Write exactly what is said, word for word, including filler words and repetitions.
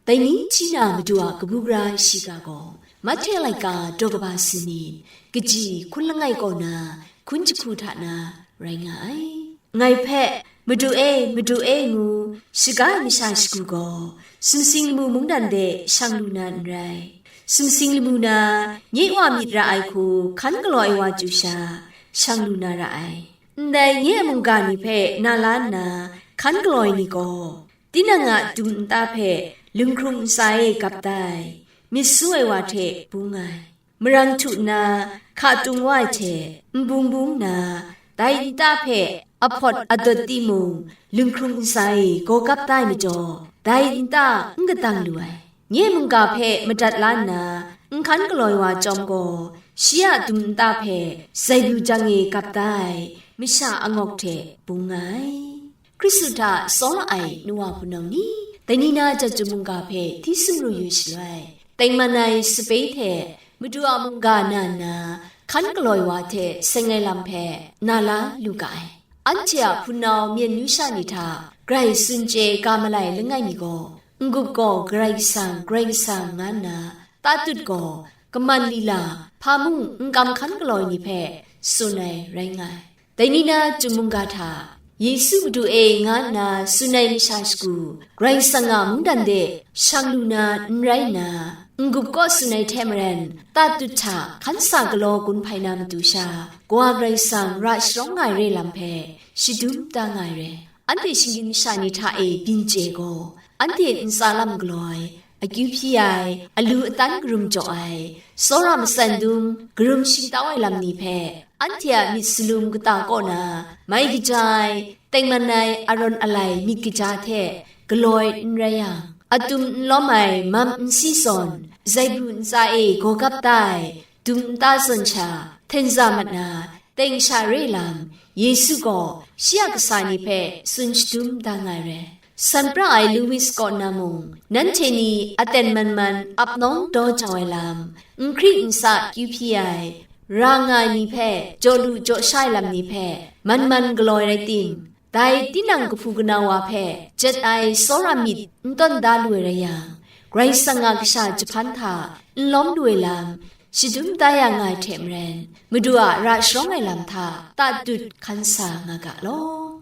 Dai ni hti na Madu a kabu gara shiga gaw, Mahte laika daw kaba sanit, kaji hkun langai kaw na, hkun jahku hta na rai nga ai. Ngai hpe, "Madu e, Madu e," ngu shaga ai masha shagu gaw, sumsing lamu mungdan de shang lu na n rai. Sumsing lamu na, nye Wa myit ra ai hku hkan galaw ai wa chyu sha, shang lu na ra ai. Ndai nye a mungga ni hpe na la nna hkan galaw ai ni gaw, tinang a dum nta hpe lunghkrung ntsa e gap tai, myit su ai wa hte bung ai. Marang htu nna hka tung wa ai hte nbung bung nna, dai nta hpe ahpawt adawt timung, lunghkrung ntsa e gaw gap tai majaw, dai nta n kadang lu ai. Nye mungga hpe madat la nna, n hkan galaw ai wa chyawm gaw, shi a dum nta hpe zaibyu jang e gap tai, masha angawk hte bung nga ai. Hkristu hta tsawra ai nu wa hpunau ni, dai ni na Chyaw Chyum mungga hpe hti sumru yu shaloi, tengman ai sape hte Madu a mungga na nna hkan galaw ai wa hte seng ai lam hpe na la lu ga ai. Anhte a hpunau myen yu sha ni hta grai tsun chye ga malai langai mi gaw, n-gup gaw Karai Kasang, Karai Kasang, nga nna, tatut gaw kaman lila hpa mung n kam hkan galaw ai ni hpe tsun ai rai nga ai. Dai ni na Chyum mungga hta, "Yesu Madu e," nga nna tsun ai masha shagu, Karai Kasang a mungdan de shang lu na n rai nna, n-gup kaw tsun ai hte maren, tatut hta hkan sa galaw gun hpai na matu sha, Kawa Karai Kasang ra sharawng nga ai re lam hpe shadum da nga ai re. Anhte shinggyim masha ni hta e byin chye gaw, anhte ntsa lam galaw ai, akyu hpyi ai, alu atan karum jaw ai, tsawra matsan dum karum shingtau ai lam ni hpe, anhte a myit salum kata kaw na mai kaja ai, tengman ai arawng alai myit kaja hte galaw ai n rai yang, atum n lawm ai mam n si zawn, zaibyu ntsa e gaw gap tai, dum nta zawn sha, hten za mat na, teng sha re lam, Yesu gaw shi a kasa ni hpe tsun shadum da nga ai re. San pra ai Louis kaw na mung, nanhte ni aten man man ap nawng daw jau ai lam, n hkri n sa kyu hpyi ai, ra nga ai ni hpe jaw lu jaw sha ai lam ni hpe man man galaw ai rai tim, dai tinang kahpu kanau wa hpe jet ai tsawra myit n tawn da lu ai rai yang, Karai Kasang a kasha jahpan hta n lawm lu ai lam, shadum da ya nga ai hte maren, Madu a ra sharawng ai lam hta tatut hkan sa nga ga law.